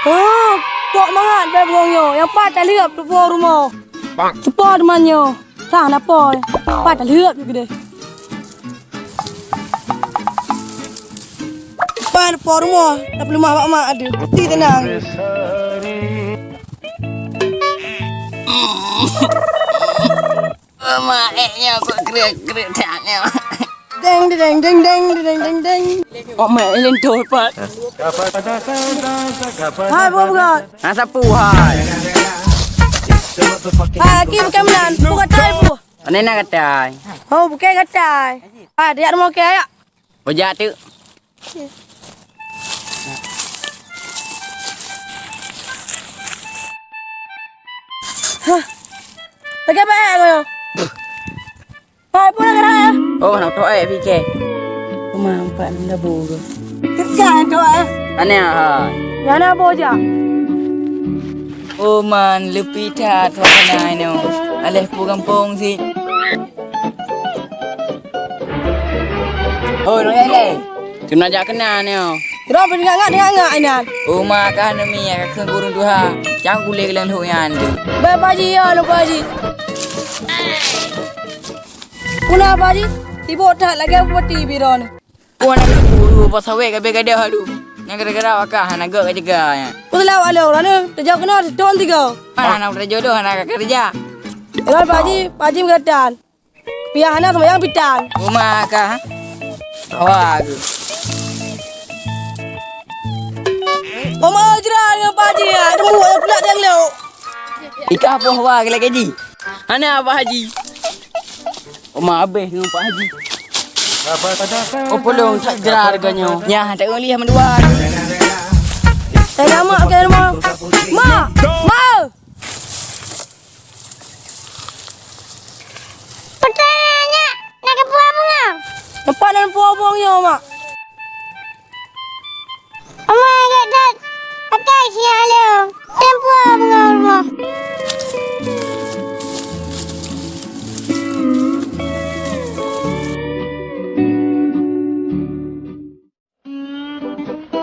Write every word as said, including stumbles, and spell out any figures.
Oh, kok mangat bèe bungong nyoe. Nyang pat talheueb teupo rumoh. Teupo teuma nyoe. Sah na po. Pat talheueb ju keudeh. Pat teupo rumoh, tapeuleumah bak mak aduh. Mesti teunang. Mak, eh, nyoe kok krek-krek that nyoe. Deng, deng, deng, deng, deng, deng, deng. Oh, mak, eh, lintô pat. Hai, buka, buka. Ha, sapeue hai? Hai, aki bukan meunan. Buka tai, Bu. Pane na gatai? Oh, bukan gatai. Hai, dia mau ke ayak. Bajak tu. Hah. Lagi apa, eh, kau? Hai, pun lagi dah, eh? Oh, nak tu, eh, fikir. Rumah empat enam dah buru. Kerja, eh, tu, eh? Aneh, hai. Yana boja. Oh, man, leupita tu, aneh, no. Aleh pu gampông si. Oh, nang lé. Cuma jak keunan nyoe. Droe pih ngak-ngak, ngak-ngak inan. Uma ka neumi ka kheun gureueng tuha. Cang gulé lam lhok nyan tu. Bèe Pak Haji, ya lôn Pak Haji. Puna Pak Haji, sibok that lagèe bupati biro ni. Pun aneuk guru pasawét ka bèe gadoh aduh. Nyang gara-gara wakah hana gèt ka jaga nyan. Pun lawak lôn, lôn teujaweueb keunoe sithôn tiga. Mana aneuk teujodoh hana ka keureuja. Lôn Pak Haji, Pak Haji meugatan. Piah hana seumayang pitan. Uma ka. Hawa aku. Oma jera dengan Pak Haji, ada muat yang pula dia ngelok. Ika apa hawa ke lagi ji? Hana Pak Haji. Oma habis dengan Pak Haji. Oh, polong tak jera harganya. Nyah, tak boleh mendua. Saya mak ke rumah. Mak! Mak! Peue nyan, na keupeue bungong? Nampak nan peue bungong nyoe, Mak? Amai gèt that, pakai siat lé. Nan peue bungong rumoh?